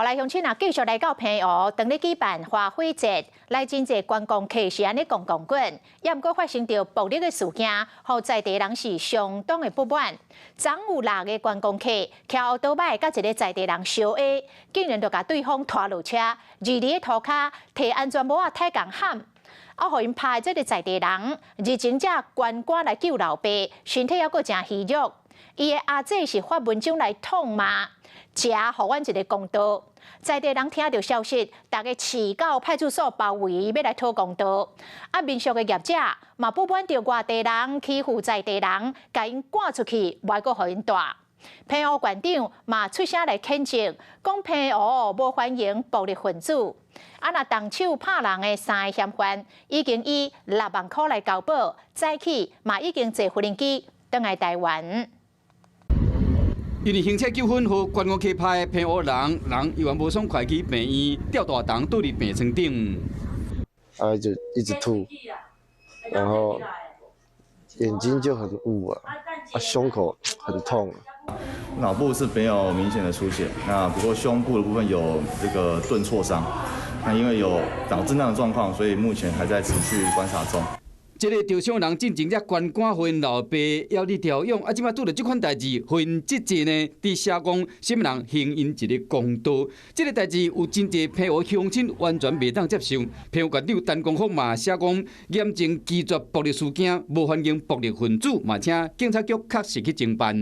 來鄉親啊，繼續來到澎湖，當咧舉辦花卉節，來真濟觀光客是按呢逛逛滾，也毋過發生著暴力的事件，予在地人是相當的不滿。昨有六个觀光客騎烏多擺佮一个在地人相罵，竟然就共對方拖落車，而佇咧塗跤提安全帽仔刣共砍，啊，予𪜶拍的這个在地人，日前才懸桿來救老爸，身體猶閣誠虛弱。伊的阿姊是發文章來痛罵，才予阮一个公道。在地人聽著消息，逐家飼到派出所包圍，欲來討公道。啊，民宿的業者嘛不滿著外地人欺負在地人，共𪜶趕出去，無愛閣予𪜶蹛。澎湖縣長嘛出聲來譴責，講澎湖無歡迎暴力分子。啊，若動手拍人的三個嫌犯，已經以6萬箍來交保，早起嘛已經坐無人機轉來台灣。因為行車糾紛予觀光客拍澎湖人，人猶原無爽快去病院，吊大腸倒佇病床頂。啊，就一直吐，然後眼睛就很霧啊，啊，胸口很痛。腦部是沒有明顯的出血，那不過胸部的部分有這個鈍挫傷，那因為有腦震盪的狀況，所以目前還在持續觀察中。這个受傷人進前才懸桿予𪜶老爸猶佇調養，啊，這擺拄著這款代誌，予𪜶質疑呢？佇寫講啥物人還𪜶一个公道？這个代誌有真濟澎湖鄉親完全袂當接受。澎湖縣長陳光復嘛寫講，嚴正拒絕暴力事件，無歡迎暴力分子，嘛請警察局確實去偵辦。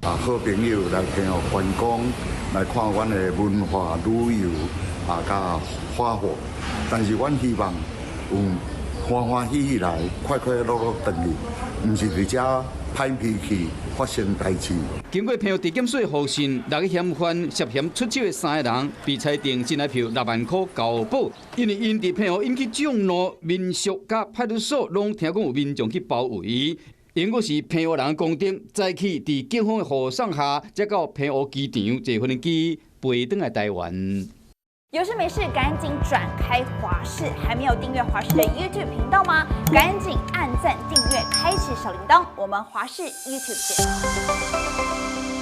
啊，好朋友來澎湖觀光，來看阮的文化旅遊啊，佮花火。但是阮希望有歡歡喜喜來，快快樂樂轉去，毋是佇遮歹脾氣發生代誌。經過澎湖地檢署互信，六个嫌犯涉嫌出手的三个人被裁定新台票6萬箍交保，因為𪜶佇澎湖引起眾怒，民宿佮派出所攏聽講有民眾去包圍。猶閣是澎湖人公德，早起佇警方的護送下，才到澎湖機場坐飛機飛轉來台灣。有事沒事趕緊轉開華視，還沒有訂閱華視的 YouTube 頻道嗎？趕緊按讚訂閱，開啟小鈴鐺。我們華視 YouTube 見。